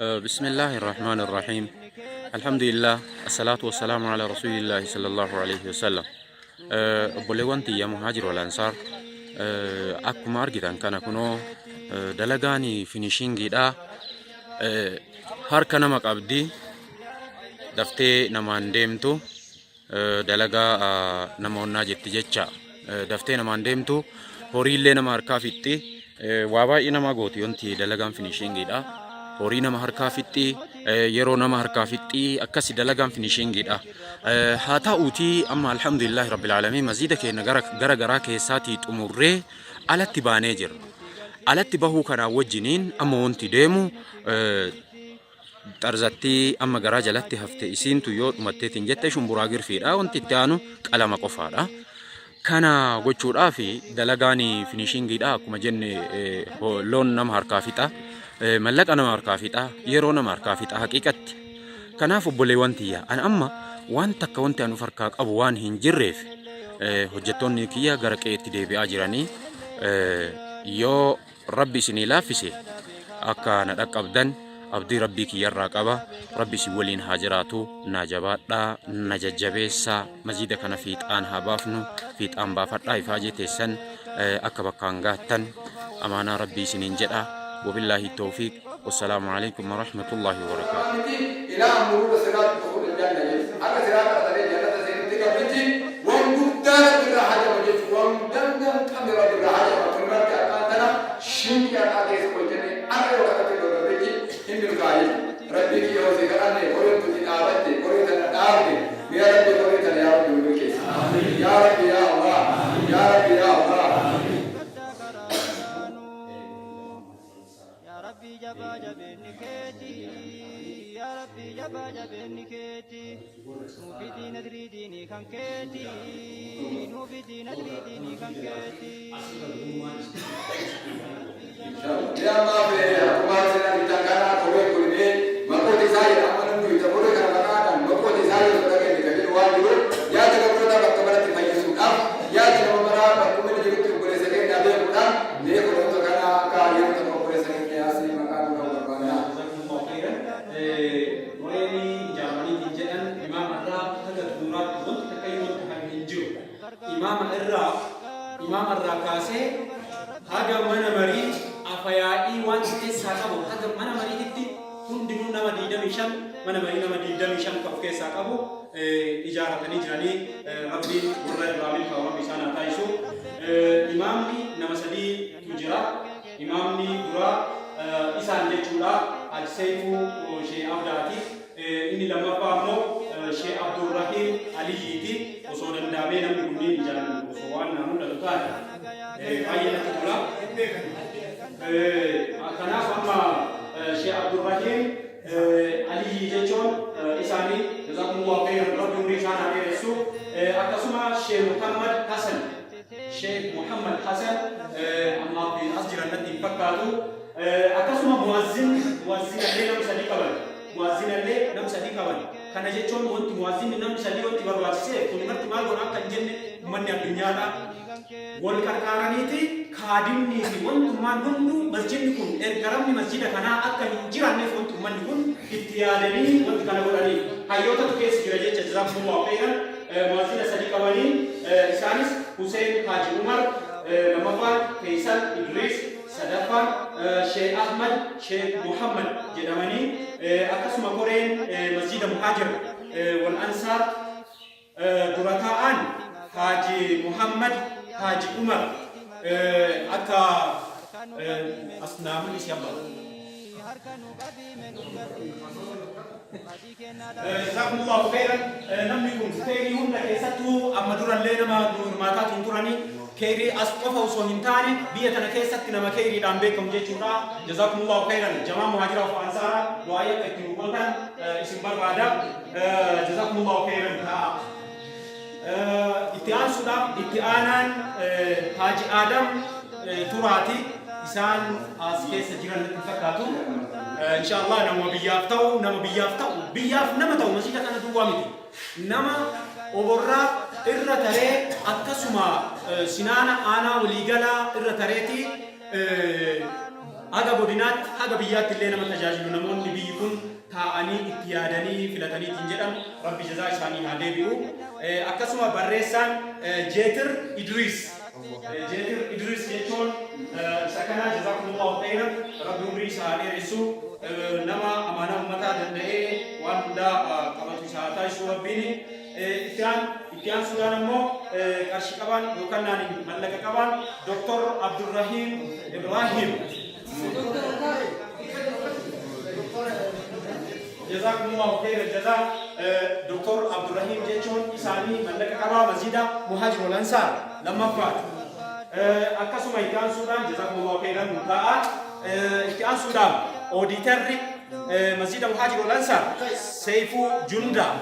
Bismillaahi Rahmaani Rahiim. Alhamdulillah, Assalaatu wassalaamu ala Rasuulillaahi sallallahu alaihi wasallam. Obboleewwan tiyya Muhaajir wal Ansaar, akkuma argitan kana kunoo dalagaan finishingiidha. Harka nama qabdi, daftee namaan deemtu, dalagaa nama onnaa jetti jecha. Daftee namaan deemtu, horiillee nama harkaa fixxi, waa baay'ee nama gooti wanti dalagaan finishingiidha. Horii nama harkaa fixxi, yeroo nama harkaa fixxi, akkasi dalagaan finishingiidha. Haa ta'uutii amma alhamdulillahi rabbil aalamiin masjiida keenya gara gara garaa keessaatii xumurree alatti baanee jirra. Alatti bahuu kanaa wajjiniin amma wanti deemu xarzattii amma garaa jalatti hafte isiintu yoo dhumatteetiin jette shumburaa girfiidha. Wanti itti aanu qalama qofaadha. Kana gochuudhaaf dalagaan finishingiidha. Akkuma jenne loon nama harkaa fixa, mallaqa nama harkaa fixa, yeroo nama harkaa fixa haqiiqatti. Kanaaf obboleewwan tiyya, ani amma waan takka wanti ani of harkaa qabu waan hin jirreef hojjettoonni kiyya gara qe'eetti deebi'aa jiranii, yoo Rabbi isinii laaffise akka na dhaqqabdan abdii Rabbii kiyyarraa qaba. Rabbi isin waliin haa jiraatu. Naa jabaadhaa, na jajjabeessaa. Masjiida kana fiixaan haa baafnu. Fiixaan baafadhaa, ifaajee teessan akka bakkaan gaattan amaanaa Rabbii isiniin jedha. Wabillaahi tawfiiq. Wassalaamu alaikum warahmatullaahi wabarakaatuh. Miti ilaa muruura siraat dukhul janna jechuudha. Akka siraata qaxaree jannata seenutti gabrichi waan guddaa Rabbi irraa hajama jechuudha. Waan dangaa hin qabne Rabbi irraa hajama. Kun marti har'aan tana shinqii har'aa keessa hojjannee har'a yoo kadhate gabrichi hin milkaa'a jechuudha. Rabbii kiyya hoo si kadhanne koreen tuti dhaabatte koree tana dhaabde yaa Rabbi koree tana yaa Rabbi nu milkeessi. Yaa Rabbi yaa Allah. Yaa Rabbi yaa Allah. Yaa Rabbii jabaa jabeenni keeti, Yaa Rabbii jabaa jabeenni keeti, nuu fidii nadrii diinii kan keeti, nuu fidii nadrii diinii kan keeti. Mee ammaaf akkuma isin argitan kana koreen kun mee maqoota isaa jedha amma namni wayita koree kana maqaadhaan maqoota isaa yoo dhageenye kan jedhu waan jiruuf yaada gabroota bakka maratti fayyisuudhaaf, yaada nama maraa bakkuma inni jirutti obboleessa keenyaa beekuudhaan mee koroota kana akka yeroo tokko obboleessa keenya yaasii maqaa nu ga'u barbaanna. Jazakumullahu khairan. Warreen ijaaramaniitiin jedhan imaama irraa haga xumuraatti wanti takka iyyuu wanti hafe hin jiru. Imaama irraa kaasee haga mana marii afayaa'ii waan keessaa qabu, haga mana mariititti hundinuu nama 25, mana marii nama 25 kan of keessaa qabu ijaaratanii jiranii, Rabbiin warra irraa milkaa'u Rabbi isaan haa taasisu. Imaamni nama sadiitu jira. Imaamni duraa isaan jechuudha Haji Seifuu Shee Abdaati. Inni lammaffaa immoo Shee Abdurrahiim Aliyyiiti. Osoo danda'amee namni kunniin ijaan osoo waan naa mul'atu taate baay'ee natti tola. Kanaaf amma Shee Abdurrahiim Aliyyi jechuun isaanii, jazakumullahu khairan, Rabbi umrii isaan haa dheeressu. Akkasuma Shee Muhammad Hasan, Sheekh Muhammad Hasan ammaaf as jiran natti hin fakkaatu. Akkasuma muazzinallee nam sadii qaban. Muazzinallee nam sadii qaban. Kana jechuun wanti muazzinni nam sadii wanti barbaachisee kun marti maal godha akka hin jenne uummanni addunyaadha. Wal qarqaaraniiti kaadimnii fi wantummaan hunduu masjidni kun erga masjida kanaa akka hin jiraanneef wanti uummanni kun itti yaadanii wanti kana godhaniif hayyootatu keessa jira jecha. Jazakumullahu khairan. Muazzina sadii qabanii, isaanis Hussein Haji Umar, lammaffaan Faisal Idris, sadaffaan Sheekh Ahmad Sheekh Muhammad jedhamanii. Akkasuma koreen masjida Muhaajir wal Ansaar dura taa'aan Haji Muhammad Haji Umar akka as naa mul'isi abba. Jazakumullahu khairan. Namni kun keerii hunda keessattuu amma durallee nama nu hirmaataatiin turanii, keerii as qofa osoo hin taane biyya tana keessatti nama keeriidhaan beekamu jechuudha. Jazakumullahu khairan. Jamaa Muhaajiraa of Ansaara du'aayii akka itti nu gootan isin barbaada. Jazakumullahu khairan ta'a. Itti aansuudhaaf itti aanaan Haaji Aadam Turaati. Isaan as keessa jiran natti fakkaatu. Inshallah nama biyyaaf ta'u, nama biyyaaf ta'u, biyyaaf nama ta'u, masjida kana duwwaa miti. Nama oborraa irra taree akkasuma sinaana aanaa waliigalaa irra tareeti haga godinaatti haga biyyaatti illee nama tajaajilu namoonni biyyi hojjetaniitiin jedhan, Rabbi jazaa isaanii haa deebi'u. Akkasuma barreessaan Jeetir Idriis. Jeetir Idriis jechuun isa kana. Jazaakumullahu khairan, Rabbi umrii isaa haa dheeressu. Nama amaanaa ummataa danda'ee waan hundaa qabatu isaa haa taasisu Rabbiin. Itti aansuudhaan ammoo qarshii qabaan yookaan naaniin mallaqa qabaan Dr. Abdurrahim Ibrahim. Jazaakumullahu khairan jazaa. Dr. Abdurrahim jechuun isaanii mallaqa qabaa masjida Muhaajir wal Ansaar lammaffaati. Akkasuma itti aansuudhaan, jazaakumullahu khairan, nu ta'a. Itti aansuudhaan oodiitarri masjida Muhaajir wal Ansaar Seifuu Jundaa.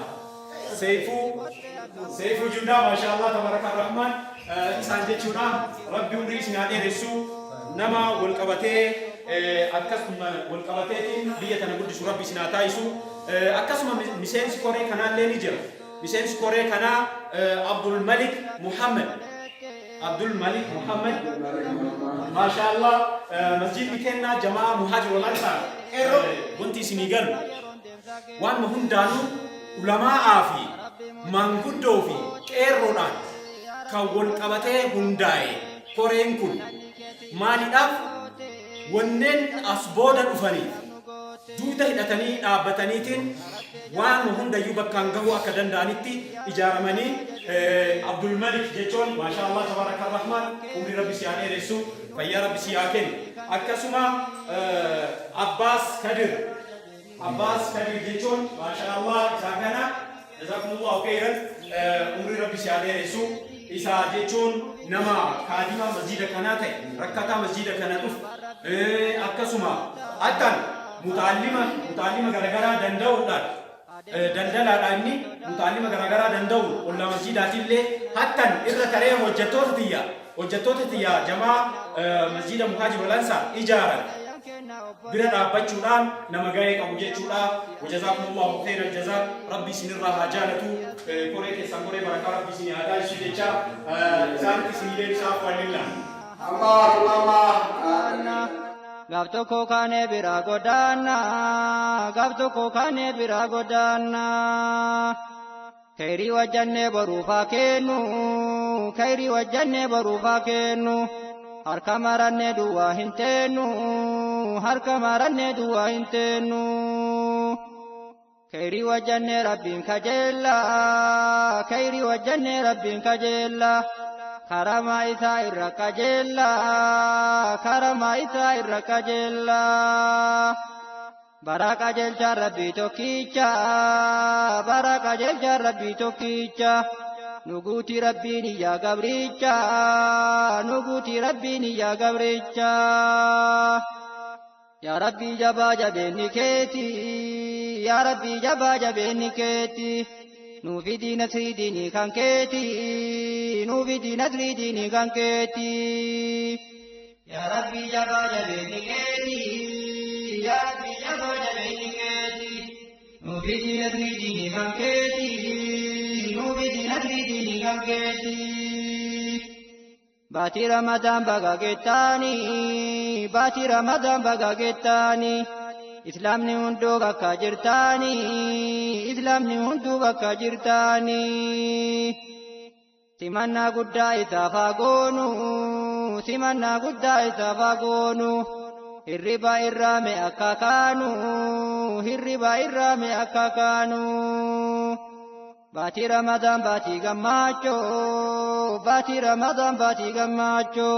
Seifuu Jundaa, maashaallah, tabaraka rahmaan, isaan jechuudha. Rabbi umrii isin haa dheeressu. Nama wal qabatee, akkasuma wal qabateetiin biyya tana guddisu Rabbi isin haa taasisu. Akkasuma miseensi koree kanaallee ni jira. Miseensi koree kanaa Abdul Malik Muhammad. Abdul Malik Muhammad. Maashaallah, masjidni kennaa jamaa Muhaajir wal Ansaar wanti isinii galu waan hundaanuu ulamaa'aa fi maanguddoo fi qeerroodhaan kan wal qabatee hundaa'e. Koreen kun maaliidhaaf wanneen as booda dhufaniif duuda hidhatanii dhaabbataniitiin waan hundayyuu bakkaan gahuu akka danda'anitti ijaaramanii. Abdul Malik jechuun, maasha Allah, tabaraka rahmaan, umrii Rabbi si haa dheeressu, fayyaa Rabbi si haa kennu. Akkasuma Abbaas Kadir. Abbaas Kadir jechuun, maasha Allah, isaa kana jazakumullahu khairan, umrii Rabbi si haa dheeressu. Isa jechuun nama kaadima masjida kanaa ta'e, rakkataa masjida kana dhufu, akkasuma attan mutaallima garagaraa danda'uudhaan daldalaadha inni mutaallima garagaraa danda'u ollaa masjidaatillee hattan irra taree hojjettoota tiyya jamaa masjida Muhaajir wal Ansaar ijaaran bira dhaabbachuudhaan nama gahee qabu jechuudha. Wajazaakumullahu khairal jazaa. Rabbi isinirraa haa jaalatu. Koree keessan koree barakaa Rabbi isinii haa taasisu jecha isaanitti isinii deebisaa walillah. Amma amma. Gaaf tokko kaanee biraa godaanna, gaaf tokko kaanee biraa godaanna. Kayrii wajjannee boruufaa kennu, kayrii wajjannee boruufaa kennu. Harka marannee duwwaa hin teennu, harka marannee duwwaa hin teennu. Kayrii wajjannee Rabbiin kajeella, kayrii wajjannee Rabbiin kajeella. Karamaa isaa irra qajeella, karamaa isaa irra qajeella. Bara qajeelcha Rabbii tokkicha, bara qajeelcha Rabbii tokkicha. Nuguuti Rabbiin iyyaa gabricha, nuguuti Rabbiin iyyaa gabricha. Yaa Rabbii jabaa jabeenni keeti, yaa Rabbii jabaa jabeenni keeti. Nuu fidii nasrii diinii kan keeti, nuu fidii nasrii diinii kan keeti. Yaa Rabbii jabaa jabeenni keeti, yaa Rabbii jabaa jabeenni keeti. Nuu fidii nasrii diinii kan keeti, nuu fidii nasrii diinii kan keeti. Baatii Ramadaan baga geettaanii, baatii Ramadaan baga geettaanii. Islaamni hunduu bakka jirtaanii, Islaamni hunduu bakka jirtaanii. Simannaa guddaa isaaf haa goonu, simannaa guddaa isaaf haa goonu. Hirriba irraa mee akka kaanu, hirriba irraa mee akka kaanu. Baatii Ramadaan baatii gammachuu, baatii Ramadaan baatii gammachuu.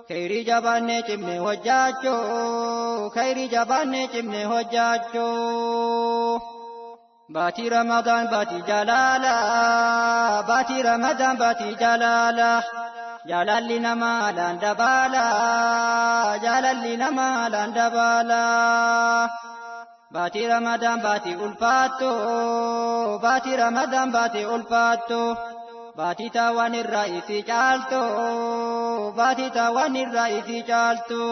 Kayrii jabaannee cimnee hojjaachuu, kayrii jabaannee cimnee hojjaachuu. Baatii Ramadaan baatii jaalala, baatii Ramadaan baatii jaalala. Jaalalli namaa alaan dabaala, jaalalli namaa alaan dabaala. Baatii Ramadaan baatii ulfaattu, baatii Ramadaan baatii ulfaattu. Baatii taawwan irraa isii caaltu, baatii taawwan irraa isii caaltu.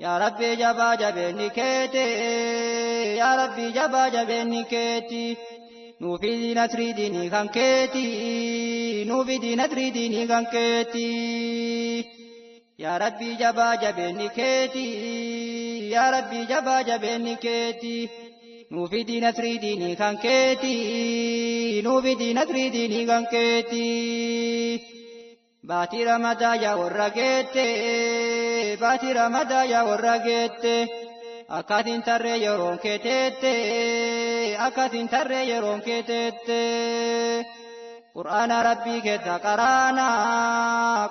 Yaa Rabbi jabaa jabeenni keeti, yaa Rabbi jabaa jabeenni keeti. Nuu fidi nasrii diinii kan keeti, nuu fidi nasrii diinii kan keeti. Yaa Rabbi jabaa jabeenni keeti, yaa Rabbi jabaa jabeenni keeti. Nuu fidi nasrii diinii kan keeti. Nuu fidi nasrii diinii kan keeti. Baatii Ramadaa yaa warra geette. Baatii Ramadaa yaa warra geette. Akkaatiin tarree yeroon keeteette. Akkaatiin tarree yeroon keeteette. Qur'aana Rabbii keessa qaraana.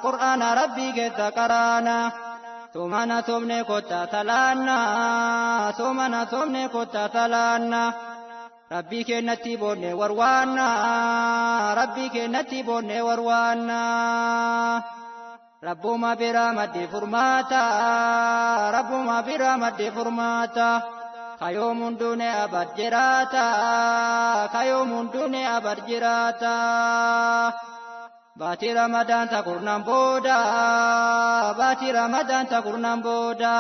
Qur'aana Rabbii keessa qaraana. Soomana soomne kottaa talaanna. Soomana soomne kottaa talaanna. Rabbii keenyatti boonne warwaanna. Rabbii keenyatti boonne warwaanna. Rabbuma biraa maddee furmaata. Rabbuma biraa maddee furmaata. Kayoom hunduune abad jiraata. Kayoom hunduune abad jiraata. Baatii Ramadaan takurnaan booda. Baatii Ramadaan takurnaan booda.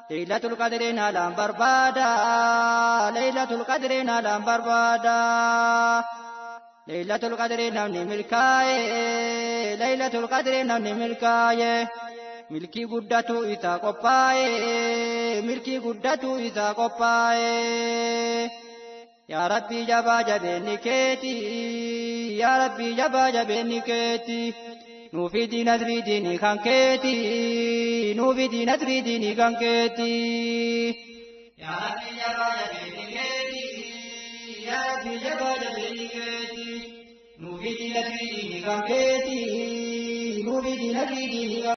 Laylatul Qadriin haalaan barbaada. Laylatul Qadriin haalaan barbaada. Laylatul Qadriin namni milkaa'e. Laylatul Qadriin namni milkaa'e. Milkii guddatu isaa qophaa'e. Milkii guddatu isaa qophaa'e. Yaa Rabbii jabaa jabeenni keeti. Yaa Rabbii jabaa jabeenni keeti. Nuu fidi nasrii diinii kan keeti. Nuu fidi nasrii diinii kan keeti. Yaa Rabbii jabaa jabeenni keeti. Yaa Rabbii jabaa jabeenni keeti. Nuu fidi nasrii diinii kan keeti. Nuu fidi nasrii diinii kan